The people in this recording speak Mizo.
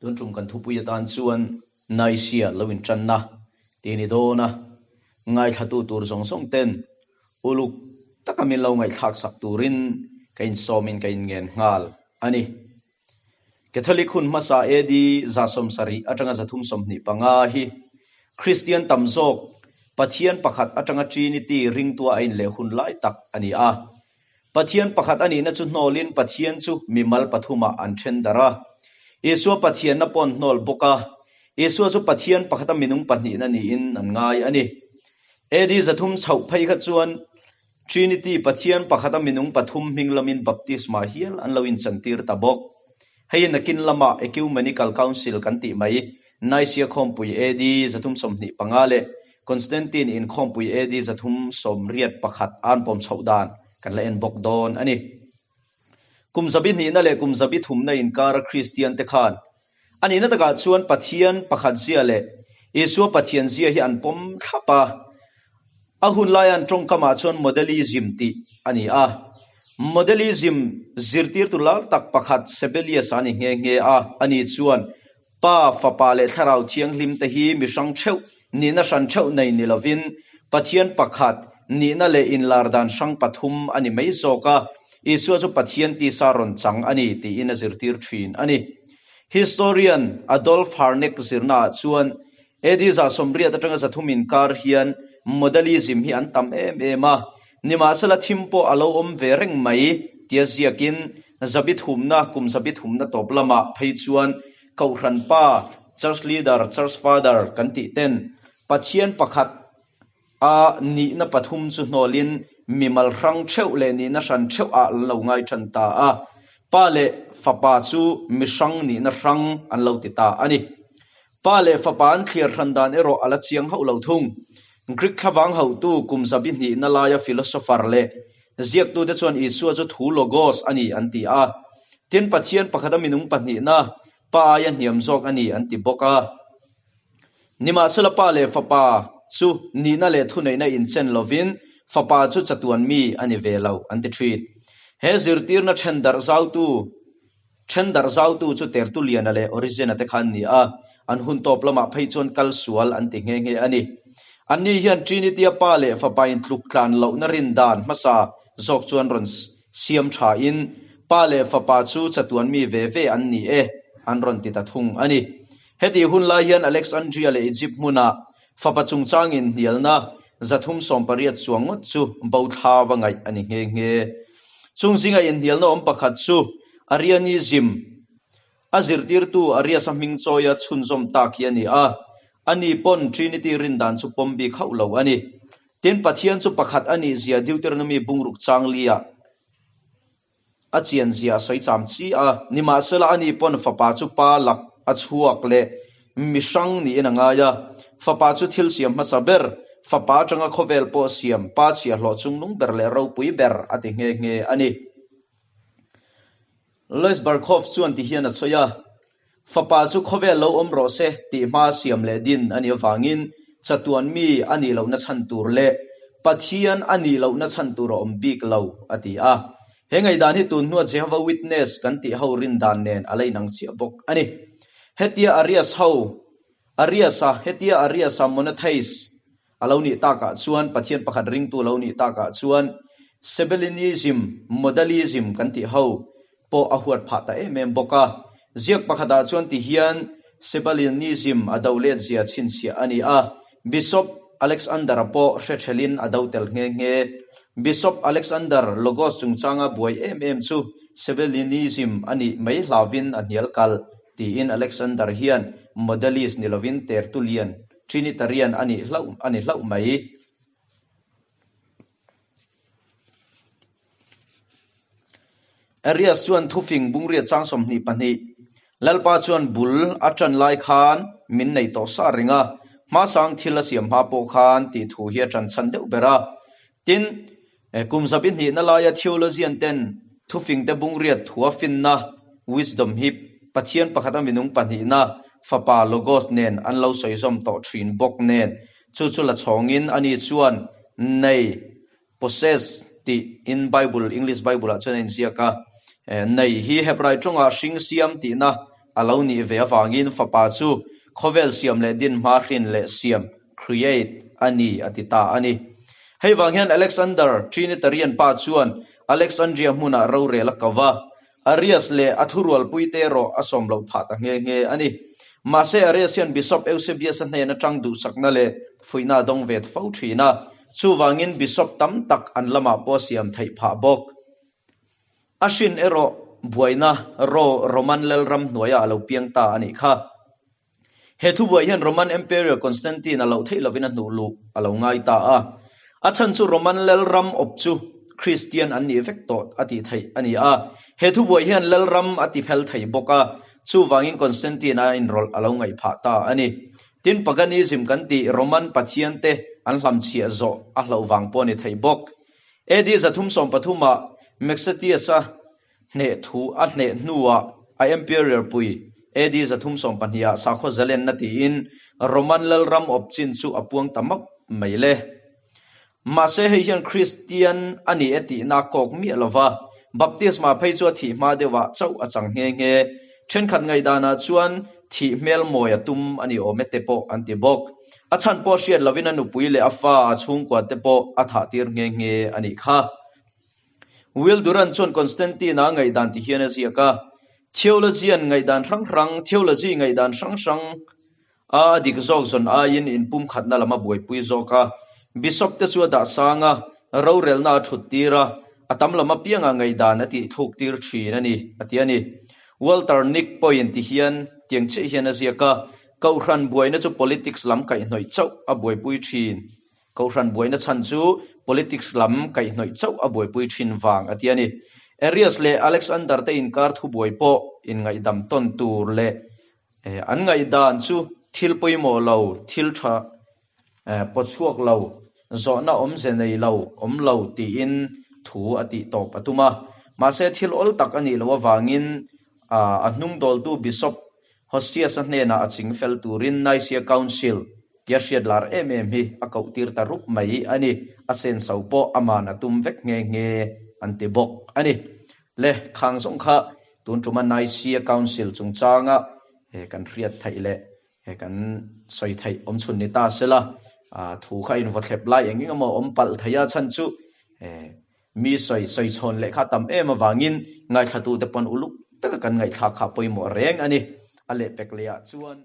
Tun tum kan thupui atan chuan Nicaea lo intanna tih a ni dawn a, ngaithlatu tur zawng zawng ten uluk taka min lo ngaihthlak sak turin ka insawmin ka inngen nghal a ni. Catholic hun hmasa AD 170 atanga 325 hi Kristian tam zawk Pathian pakhat atanga Trinity ringtua a inleh hun lai tak a ni a. Pathian pakhat a nihna chu hnawlin Pathian chu mimal pathumah an then darh a. Isua Pathianna pawh an hnawl bawk a. Isua chu Pathian pakhata minung pahnihna niin an ngai a ni. AD 300 chhoh phei kha chuan Trinity Pathian pakhata minung pathum hming lamin baptisma hial an lo inchantir ta bawk. Hei nakin lama Ecumenical Council kan tih mai, Nicaea Khawmpui AD 325 leh Constantine Inkhawmpui AD 381 an pawm chhoh dan kan la en bawk dawn a ni. Kum zabi hnihna leh kum zabi thumna inkara Kristian te khan a nihna takah chuan Pathian pakhat zia leh Isua Pathian zia hi an pawm thlap a. A hun laia an tawngkamah chuan Modelism tih a ni a. Modelism zirtirtu lar tak pakhat Sabellius a ni nghe nghe a, ani chuan Pa, Fapa leh Thlarau Thianghlim te hi mi hrang theuh, nihna hran theuh nei ni lovin Pathian pakhat, nihna leh inlar dan hrang pathum a ni mai zawk a, Isua chu Pathian tisa rawn chang a ni tiin a zirtir thin a ni. Historian Adolf Harnack zirnaah chuan AD 180 atanga 300 inkar hian Modalism hi an tam em em a, nimahsela thim pawh a lo awm ve reng mai tia ziakin zabi thumna kum zabi thumna tawp lamah phei chuan Kohhran pa, Church Leader, Church Father, kan tih ten Pathian pakhat a nihna pathum chu hnawlin mimal hrang theuh leh nihna hran theuh ah an lo ngai tan ta a, Pa leh Fapa chu mi hrang nihna hrang an lo ti ta a ni. Pa leh fapa an thliar hran dan erawh a la chiang hauh lo thung. Greek thlavang hauhtu kum zabi hnihna laia philosopher leh ziaktute chuan Isua chu thu logos a ni an ti a. Tin, Pathian pakhata minung pahnihna, Pa aia hniam zawk a ni an ti bawk a. Nimahsela Pa leh Fapa chu nihna leh thuneihna inchen lovin Fapa chu chatuan mi a ni ve lo an ti thin. He zirtirna then darh zautu Then darh zautu chu Tertullian-a leh Origen-a te kha an ni a, an hun tawp lamah phei chuan kal sual an ti nghe nghe a ni. Anni hian Trinity-a Pa leh Fapa intluk tlan lohna rin dan hmasa zawk chuan rawn siam thain, Pa leh Fapa chu chatuan mi ve ve an ni e, an rawn ti ta thung a ni. Hetih hun lai hian Alexandria leh Egypt hmunah Fapa chungchang inhnialna 380 chuang ngawt chu bo thla va ngaih a ni nghe nghe. Chung zinga inhnialna awm pakhat chu Arianism a zirtirtu Arius-a hming chawia chhunzawm tak hi a ni a, ani pawn Trinity rindan chu pawm bik hauh lo a ni. Tin, Pathian chu pakhat a nihzia Deuteronomy bungruk changli-ah A chian zia a sawi cham chi a, nimahsela ani pawn fapa chu pa lak a chhuak leh mi hrang niin a ngai a. Fapa chu thil siam hmasa ber, fapa atanga khawvel pawh siam, pa chhiahhlawh chungnung ber leh ropui ber a ti nghe nghe a ni. Lois Berkhof chuan ti hian a sawi a, Fapa chu khawvel lo awm rawh se tih hma siam leh din a nih avangin chatuan mi a nih lohna chhan tur leh Pathian a nih lohna chhan tur a awm bik lo, a ti a. He ngaihdan hi tun hnua Jehovah Witness kan tih ho rin dan nen a la inang chiah bawk a ni. Hetia Arius ho, Arius-a, hetia Arius-a monotheist, A lo nih takah chuan Pathian pakhat ringtu a lo nih takah chuan Sabellianism, Modalism kan tih ho pawh a huat phah ta em em bawk a. Ziak pakhatah chuan ti hian Sabellianism a do let zia chhinchhiah a ni a, Bishop Alexander-a pawh hre thelin a do tel nghe nghe. Bishop Alexander Logos chungchanga buai em em chu Sabellianism a nih mai hlauvin a hnial kalh tiin Alexander hian Modalist ni lovin Tertullian Trinitarian a nih hlauh a ni hlauh mai. Arius chuan thufing bungriat chang 22, Lalpa chuan bul a tan lai khan min nei tawh sa reng a, hmasang thil a siam hma pawh khan tih thu hi a tan chhan deuh ber a. Tin, kum zabi hnihna laia theologian ten thufingte bungriat thua finna, wisdom, hi Pathian pakhata minung pahnihna, Fapa, Logos, nen an lo sawizawm tawh thin bawk nen, chu chu la chhawngin ani chuan nei, possess, tih in Bible, English Bible ah chuan a inziak a. Nei hi Hebrai tawngah hring siam tihna. a lo nih ve avangin Fapa chu khawvel siam leh din hma hrin leh siam, create, a ni a ti ta a ni. Hei vang hian Alexander, Trinitarian pa chuan Alexandria hmunah rorel a ko va, Arius leh a thurualpuite erawh a sawm loh phah ta nghe nghe a ni. Mahse Arius hian Bishop Eusebius-a hnen atang duhsakna leh fuihna a dawng ve ta fo thin a, chuvangin Bishop tam tak an lamah pawh a siam theih phah bawk. A hrin erawh buaina Ro Roman lalram hnuaiah a lo piang ta a nih kha. He thubuai hian Roman Emperor Constantine a loh theih lovin a hnuh luh a lo ngai ta a. A chhan chu Roman lalram awp chu Kristian an nih vek tawh a tih theih a ni a. He thubuai hian lalram a ti phel thei bawk a, chuvangin Constantine a inrawlh a lo ngaih phah ta a ni. Tin, Paganism kan tih Roman pathian te an hlamchhiah zawh a hlauh vang pawh a ni thei bawk. AD 313 ah Maxentius-a hneh thu a hneh hnuah a emperor pui AD 312 ah sakhaw zalenna tiin Roman lalram awp chin chu a puang ta map mai le. Mahse hei hian Kristian a ni e tihna a kawk miah lo va, baptisma phei chu a thih hma deuhah chauh a chang nghe nghe. Thenkhat ngaihdanah chuan thih hmel mawi a tum a ni awm e te pawh an ti bawk. A chhan pawh hriat lovin a nupui leh a fa a chhungkua te pawh a thah tir nghe nghe a nih kha. Will Durant chuan Constantine-a ngaihdan ti hian a ziak a, Theologian ngaihdan hrang hrang, theology ngaihdan hrang hrang a a dik zawk zawn aiin inpumkhatna lam a buaipui zawk a. Bishop te chu a dah sang a, rorelna a thut tir a, a tam lam apiangah ngaihdan a tih thluk tir thin a ni, a ti a ni. Walter Nick pawhin ti hian tiang chiah hian a ziak a, Kohhran buaina chu politics lam kaihhnawih chauh a buaipui thin. Kohhran buaina chhan chu politics lam kaihhnawih chauh a buaipui thin vang a ti a ni. Arius leh Alexander te inkar thubuai pawh inngaihdam tawn tur leh an ngaihdan chu thil pawimawh lo, thil tha pawchhuak lo, zawhna awmze nei lo, awm lo tiin thu a tih tawp a tum a. Mahse thil awl tak a nih loh avangin a hnungdawltu Bishop Hosias-a hnenah a ching fel turin Nicaea Council tia hriat lar em em hi a koh tir ta rup mai a ni. A senso pawh aman a tum vek nghe nghe an ti bawk a ni. Le, khang zawng kha tun tuma Nicaea Council chungchanga kan hriat theih leh kan sawi theih awm chhun ni ta sela, thu kha invawthlep lai eng eng emaw awm palh thei a chhan chu Mi sawi sawi chhawn leh kha tam em avangin ngaithlatute pawn uluk taka kan ngaihthlak kha pawimawh reng a ni. A lehpek lehah chuan.